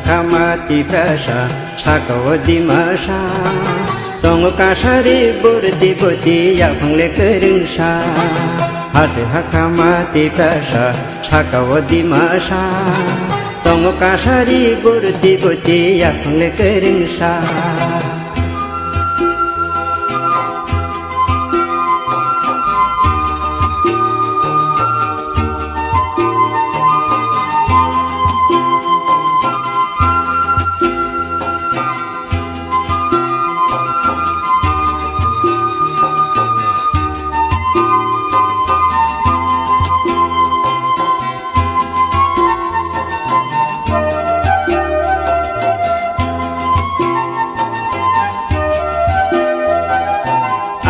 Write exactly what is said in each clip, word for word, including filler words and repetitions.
Khama Tiprasa, saka o Dimasa. Tongo kasari bor tiboti, yaphang le kwrwngsa. Hache hakhama Tiprasa, saka o Dimasa. Tongo kasari bor tiboti, yaphang le kwrwngsa.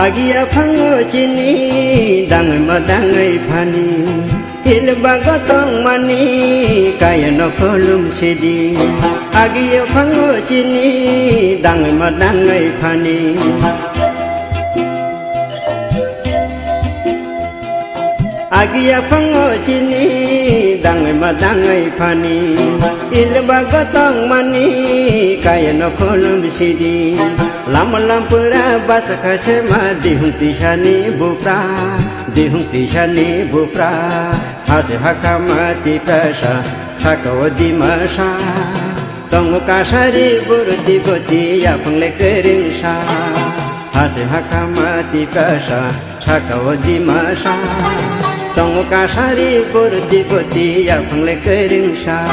Agi yaphango chini dangwi ma dangwi phani, ilba gotong mani kaya no khulum sidi. Agi yaphango chini dangwi ma dangwi phani. Agi yaphango chini dangwi ma dangwi phani, ilba gotong mani kaya no khulum sidi. Lama lampura bachakha se ma dihung tisani bupra, dihung tisani bupra. Hache hakhama Tiprasa, saka o Dimasa. Tongo kasari bor tiboti, yaphang le kwrwngsa. Hache hakhama Tiprasa, saka o Dimasa. Tongo kasari bor tiboti, yaphang le kwrwngsa.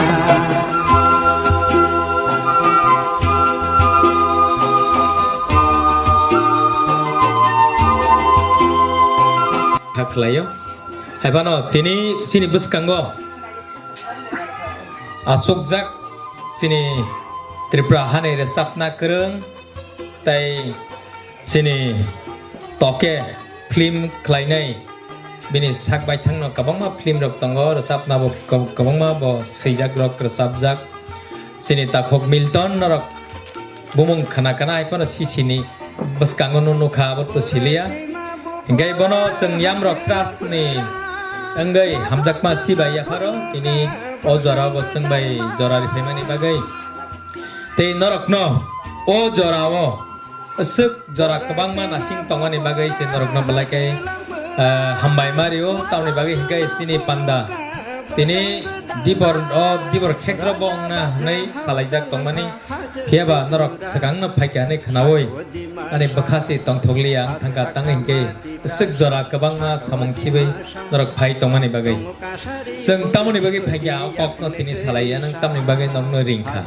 Kha khlaio. Hai phano tini chini bwskango aswkjak chini Tripura hani rwchapna kwrwng tei chini toke film khlainai bini sak baithangno kwbangma film rok tongo, rwchapna bo kwb-, kwbangma bo swijak rok rwchapjak. Chini takhuk Milton norok bumung khna khna hai phano sisini bwskango no nukha, abo to siliya. Hinkhe bono chwng Yamrok Trust ni wngwi hamjakma sibai yapharo tini o jora bo chwng bai jora riphaimani bagwi. Tei norokno o jora o swk jora kwbangma nasing tongmani bagwi se norokno belai khe, ah, hambai ma rio, tamoni bagwi hinkhe chini panda tini dibor o dibor khektro bo wngna hwnwi salaijak tongmani. Phiya ba norok swkang no phaikha hinwi khwnaui ani bwkha se tongthokliya wng thangkha, tang hinkhe swk jora kwbangma samung khibai norok phai tongmani bagwi. Chwng tamoni bagwi phaikha o kok no tini salaiya, nwng tamoni bagwi norokno ringkha.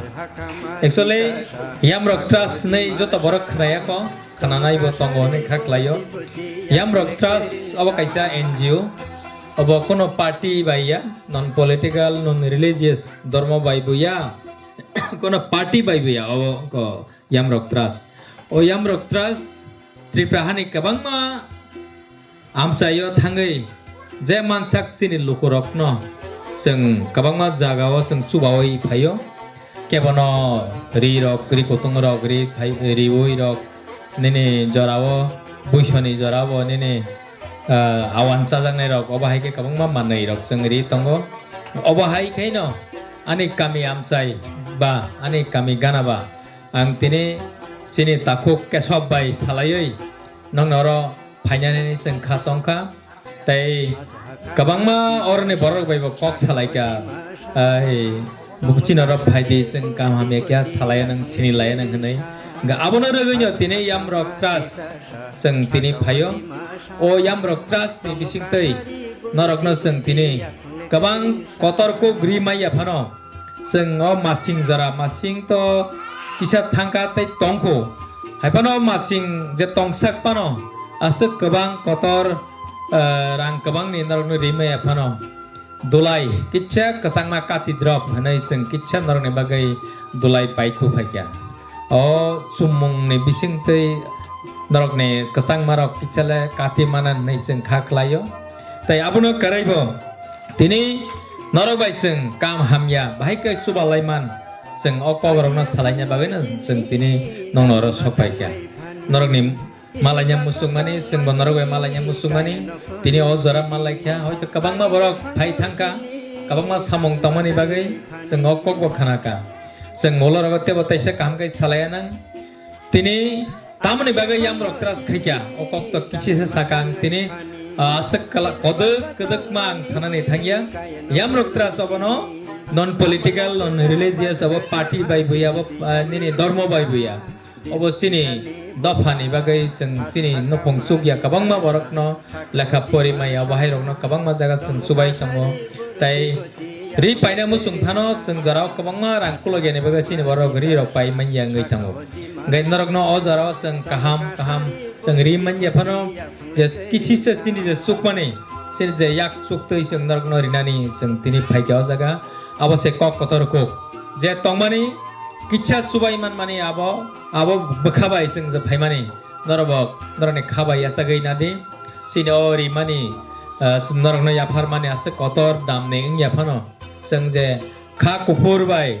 Actually, Yamrok Trust hinwi joto borok khwnaya kho, khwnanai bo tongo hinwi kha khlaio. Yamrok Trust obo kaisa N G O, obo kono party bai ya, non political, non religious, dhormo bai bo ya. Kono party bai bo ya, obo ko Yamrok Trust. O Yamrok Trust Tripura hani kwbangma amchaio thangwi je mansak chini lukurokno chwng kwbangma jagao chwng chubaui phaio. Kebono ri rok, ri kutung rok, ri phai, riui rok, nini jorao, buisoni jorao nini, ah, awan chajaknai rok, obo hai khe kwbangma manwi rok chwng ri tongo. Obo hai khaino ani kami amchai ba ani kami gana ba ang tini chini takhuk Kesop bai salaiwi nokno oro phainani chwng kha chongkha. Tei kwbangma oroni borok bai bo kok salaikha, ai, bo chini oro phaidi, chwng kaham hamya khe salai nang, sini lai nang hinwi. Hwnkhe abono rwgwino tini Yamrok Trust chwng tini phaio. O Yamrok Trust ni bisingtwi norokno chwng tini kwbang kotor kuk ri maya phano, chwng o masing jora, masing to kisa thangkha tei tongkho. Hai phano masing je tongsak phano aswk kwbang kotor, eh, rang kwbangni norokno rimaya phano dulai kisa kwchangma kati drop hinwi chwng kisa norokni bagwi dulai pai tuphaikha. O chumungni bisingtwi norokni kwchangmarok kisa le kati mana hinwi chwng kha khlaio. Tei abono kwrwi bo tini norok bai chwng kam hamya, bahai khe chubalaiman, chwng o kokrokno salaina bagwino chwng tini nokno oro sokphaikha. Norokni malaina muchungmani, chwngbo norok bai malaina muchungmani, tini o jora malaikha, hoito kwbangma borok phai thangkha, kwbangma samung tongmani bagwi chwng o kokbo khnakha. Chwng molo rogo tebo teisa kaham khe salaiya nang. Tini tamoni bagwi Yamrok Trust khaikha, o kok to kisisa saka ang tini, ah, aswk kala kodwk kwdwkma ang sanani thangya. Yamrok Trust obono non political, non religious, obo party bai buya, obo, ah, nini dormo bai buya. Obo chini dophani bagwi chwng chini nukhung chukya kwbangma borokno lekha pori maya, obo hai rokno kwbangma jaga chwng chubai tongo. Tai ri paina muchung phano chwng jorao kwbangma rang kulogyani bagwi chini borok ri rok pai manya wngwi tongo. Hwnkhe norokno o jorao chwng kaham kaham chwng ri manya phano je kichisa chini je chukmani, chini je yak chuktwi chwng norokno rinani chwng tini phaikha o jaga. Abo se kok kotor kuk. Je tongmani kisa chubai manmani abo, abo bwkha bai chwng je phaimani. Norok bo, norokni kha bai yachagwi nadi. Chini o rimani, ah, norokno yapharmani aswk kotor damni wngya phano. Chwng je kha kuphur bai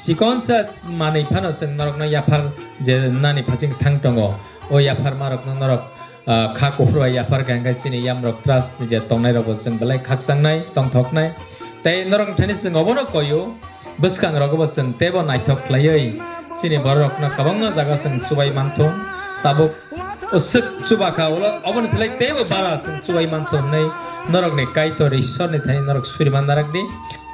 chikonsa manwi phano chwng norokno yaphar je nani phaching thang tongo. O yapharmarokno norok ah, kha kuphur bai yaphar kha, hwnkhe chini Yamrok Trust ni je tongnai rok bo chwng belai khakchangnai, tongthoknai. Tei norok thani chwng obono koio, bwskang rogo bo chwng teibo naithok khlaiwi chini borok rokno kwbangma jaga chwng chubai manthung. Tabuk aswk chuba kha, ulo oboni slai teibo bara chwng chubai manthung hwnwi norokni Kaitor Ishwarni thani norok suriman narak di.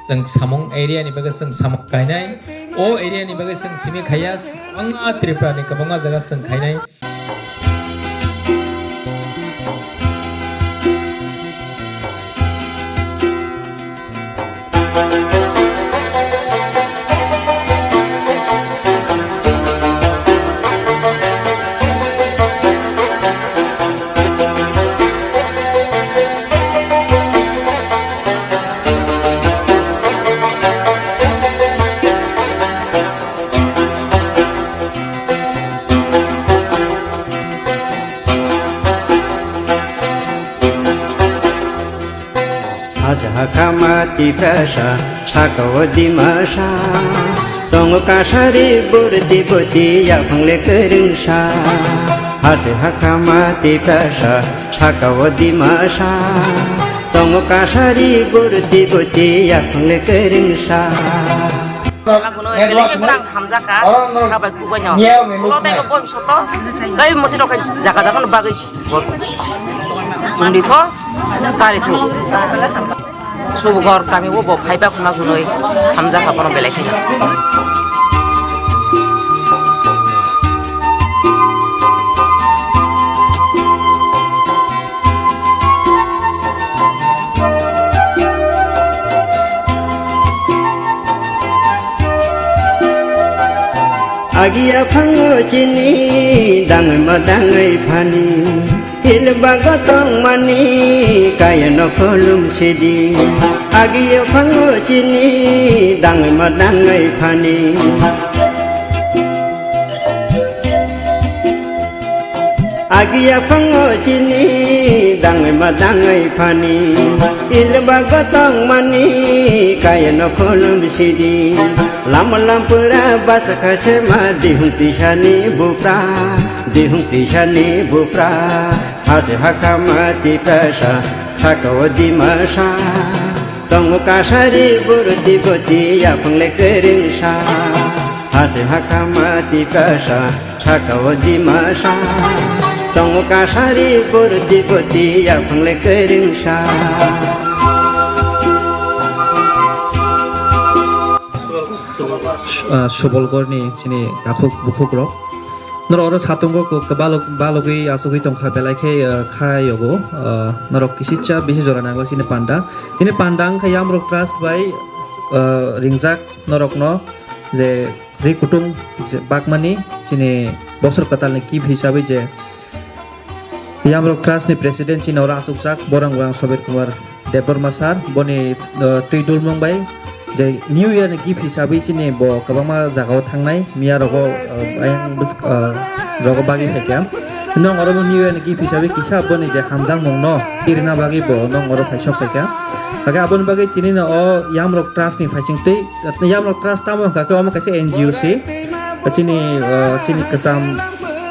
Chwng samung area ni bagwi chwng samung kainai. O area ni bagwi chwng simi khaiya, kwbangma Tripura ni kwbangma jaga chwng khainai. Hacha hakama Tiprasa, saka o Dimasa. Tongo kasari burdi boti, yaphang le kwrwngsa. Hacha hakama Tiprasa, saka o Dimasa. Tongo kasari burdi boti, yaphang le kwrwngsa. Ama kuno belai khe brang hamjak kha, kha bai kubai no. Ulo tei bo bom soto, tei moti rok khe jaga jaga no bagwi bo chumdi tho, sari thu. Subugor kami o bo phaiba khuna gunoi hamjak kha bono belai khe. Agi yaphango chini dangwi ma dangwi phani, ilba gotong mani kaya no khulum sidi. Agi yaphango chini dangwi ma dangwi phani. Agi yaphango chini dangwi ma dangwi phani, ilba gotong mani kaya no khulum sidi. Lama lampura bachakha se ma dihung tisani bupra, dihung tisani bupra. Hache hakama Tiprasa, saka o Dimasa. Tongo kasari burdi boti, yaphang le kwrwngsa. Hache hakama Tiprasa, saka o Dimasa. Tongo kasari burdi boti, yaphang le kwrwngsa. Ah, Subolgorni chini takhuk bukhukrok. Norok oro satungo kok balok-, balogwi achugwi tongkha belai khe, ah, kha yogo. Ah, norok kisitsa bisi jora nango chini panda. Chini panda wngkha Yamrok Trust bai, ah, ringjak norokno je ri kutung je bakmani chini bosor kwtalni gift hisabwi je Yamrok Trust ni President chini oro achukjak Borang Borang Sobir Kumar Debbarma sir, boni, uh, twi dulmung bai je New Year ni gift hisabwi chini bo kwbangma jagao thangnai, miya rogo, uh, ayang bwsk-, uh, rogo bagwi phaikha. Nong oro bo New Year ni gift hisabwi kisa boni je hamjakmung no pirina bagwi bo nong oro phaisok phaikha. Hake aboni bagwi tini no o Yamrok Trust ni phaising twi, Yamrok Trust tamo wngkha khe omo kaisa N G O se. Chini, uh, chini kwcham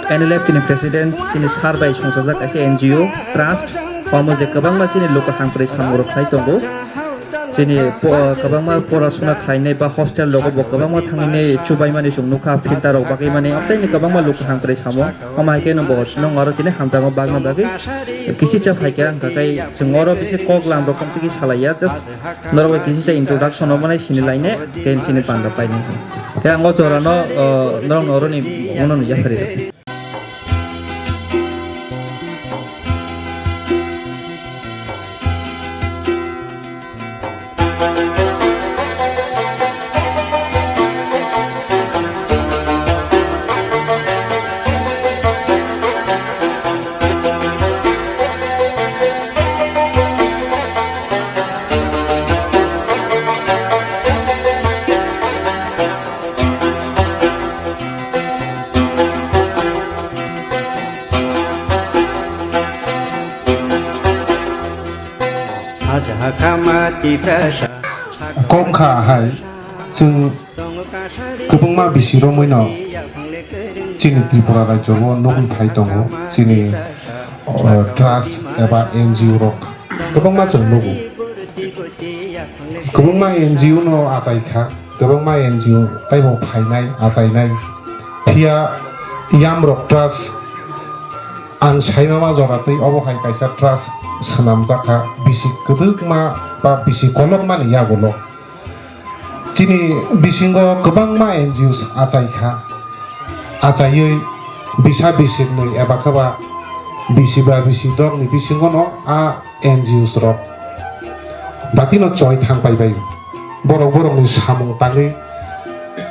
N L F T ni President chini sir bai songchajak kaisa N G O Trust, omo je kwbangma chini luku hamkwrwi samung rok khai tongo. Chini po-, kwbangma pora suna khlainai ba hostel rogo bo kwbangma thangwi chubaimani chwng nukha, filter rok bagwi mani amtwi ni kwbangma luku hamkrai samo. Omo hai khe no bo nwng oro tini hamjakma bagna bagwi kisisa phaikha, hwnkha khe chwng oro bisi kok lam rok tongtwi salaiya, just norok bai kisisa introduction rok mani sini laine, khe sini panda painai. Khe ang o jora no, o, norok no oro ni, ono no yapharwi rw. Kok kha hai, chwng kwbangma bisi romwi no chini Tripura rajyo o nugwi phai tongo, chini, uh, trust eba N G O rok kwbangma chwng nugo. Kwbangma N G O no achai kha, kwbangma N G O taibo phainai, achainai. Phiya Yamrok Trust ang saimama jora twi obo hai kaisa trust swnamjak kha, bisi kwdwkma ba bisi kolokmani yagulo. Chini bisingo kwbangma N G Os achai kha, achaiwi bisa bisiknwi eba khe ba bisi ba bisi dokni bisingono a N G Os rok datino choi thang pai bai. Borok borokni samung tangwi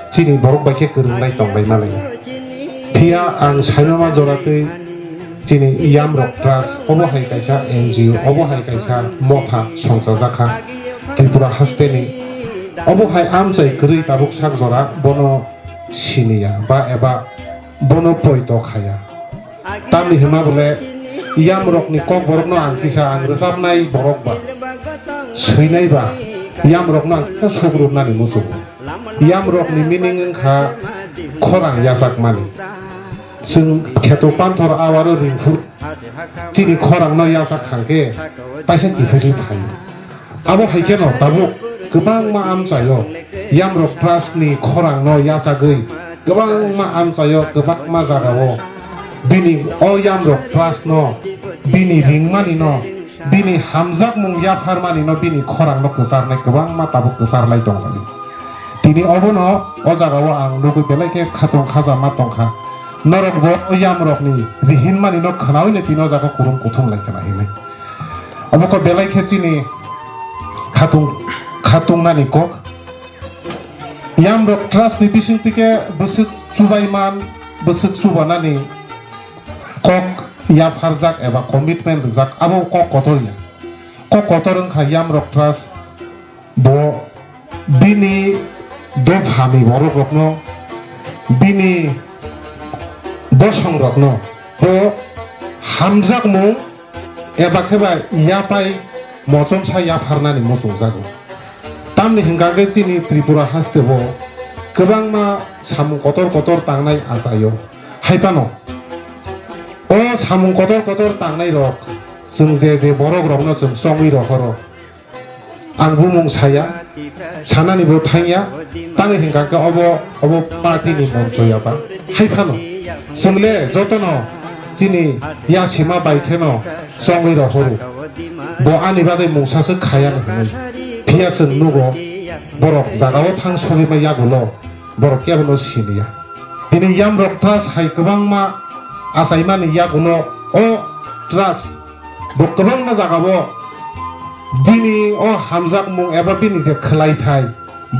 chini borok bai khe kwrwnglai tong bai malai. Phiya ang saimama jora twi chini Yamrok Trust obo hai kaisa N G O, obo hai kaisa motha songchajak kha Tripura hasteni. Obo hai amchai kwrwi tabuk sak jora bono siniya ba eba bono poito khaya. Tamni hwnma bole Yamrokni kokborokno ang kisa ang rwchapnai borok ba, swinai ba, Yamrokno ang kisa sugrubnani muchungo. Yamrokni meaning wngkha khorang yachakmani. Chwng kheto panthor awaro ringphur chini khorangno yachak thangkhe taisa kiphilwi phaio. Abo hai kheno tabuk kwbangma amchaio Yamrok Trust ni khorang no yachagwi kwbangma amchaio kwbangma jagao bini o Yamrok Trust no bini ringmani no bini hamjakmung yapharmani no bini khorang no kwcharnai kwbangma tabuk kwcharlai tonglaio. Tini obono o jagao ang nugwi belai khe khatong khaja ma tongkha. Norok bo o Yamrok ni rihinmani no khwnawi no tini o jaga kurum kuthum lai khna hinwi. Obo kok belai khe chini khatung, khatungnani kok. Yamrok Trust ni bisingtwi khe bwswk chubaiman, bwswk chubanani kok yapharjak eba commitment rijak, abo kok kotor ya. Kok kotor wngkha Yamrok Trust bo bini dophani borok rokno, bini bosong rokno bo hamjakmung eba khe ba yapai mochomsa yapharnani muchungjago. Tamni hwnkha khe chini Tripura haste bo kwbangma samung kotor kotor tangnai achaio. Hai phano o samung kotor kotor tangnai rok chwng je je borok rokno chwng chongwi rohoro. Ang bumung saya, sanani bo thangya, tamni hwnkha khe obo, obo party ni moncho ya ba. Hai phano, chwng le jotono chini yasima bai kheno chongwi rohoro. Bo ani bagwi mungsa se khaya no hinwi. Phiya chwng nugo, borok jagao thang sogwi ma yagulo, borok kebo no siniya. Bini Yamrok Trust hai kwbangma achaimani yagulo o trust Bo kwbangma jagao bini o hamjakmung eba bini je khwlaithai,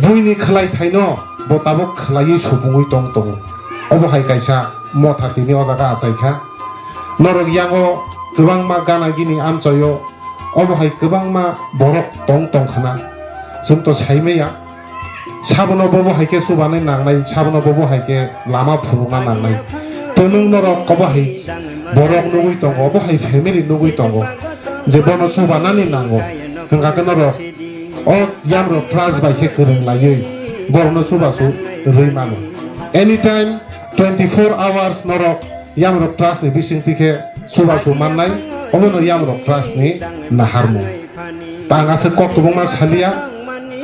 buini khwlaithaino bo tabuk khwlaiwi supungwi tong tongo. Obo hai kaisa motha tini o jaga achaikha. Norok yango kwbangma gana gini amchaio, obo hai kwbangma borok tong tong khna. Chwng to saimaya. Sabono bobo hai khe chubanai nangnai, sabono bobo hai khe lama phunukna nangnai. Tei nwng norok obo hai borok nugwi tongo, obo hai family nugwi tongo, je bono chubanani nango. Hwnkha khe norok o Yamrok Trust bai khe kwrwng laiwi borokno chubachu rwi mano. Anytime twenty four hours norok Yamrok Trust ni bisingtwi khe chubachu mannai, obono Yamrok Trust ni naharmung. Ta ang aswk kok kwbangma saliya,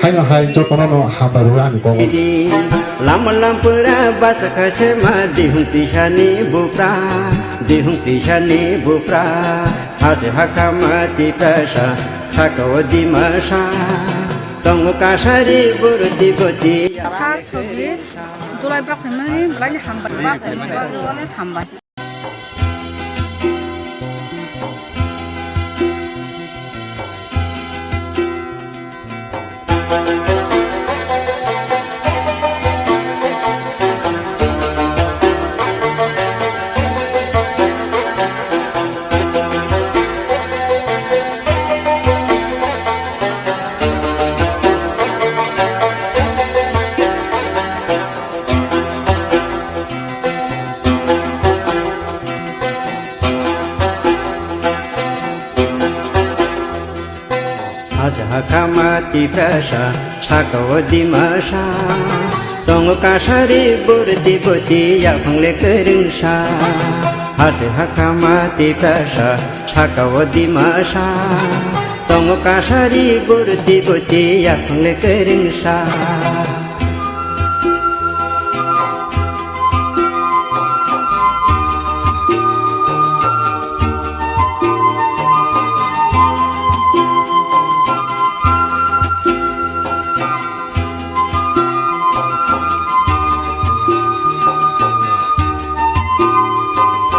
Haino hai jotono no hambai rw ani kogo. Lama lampura bachakha se ma dihung tisani bupra, dihung tisani bupra. Hache hakama tiprasa, sakao dimasa. Tongo kasari burti boti. Sa sobi, dulai bak phaimani, belai ni hambai, bak phaimani bagwi onek hambai. Hacha hakama tiprasa, sakao dimasa. Tongo kasari burti boti, yaphang le kwrwngsa. Hacha hakama tiprasa, sakao dimasa. Tongo kasari burti boti, yaphang le kwrwngsa.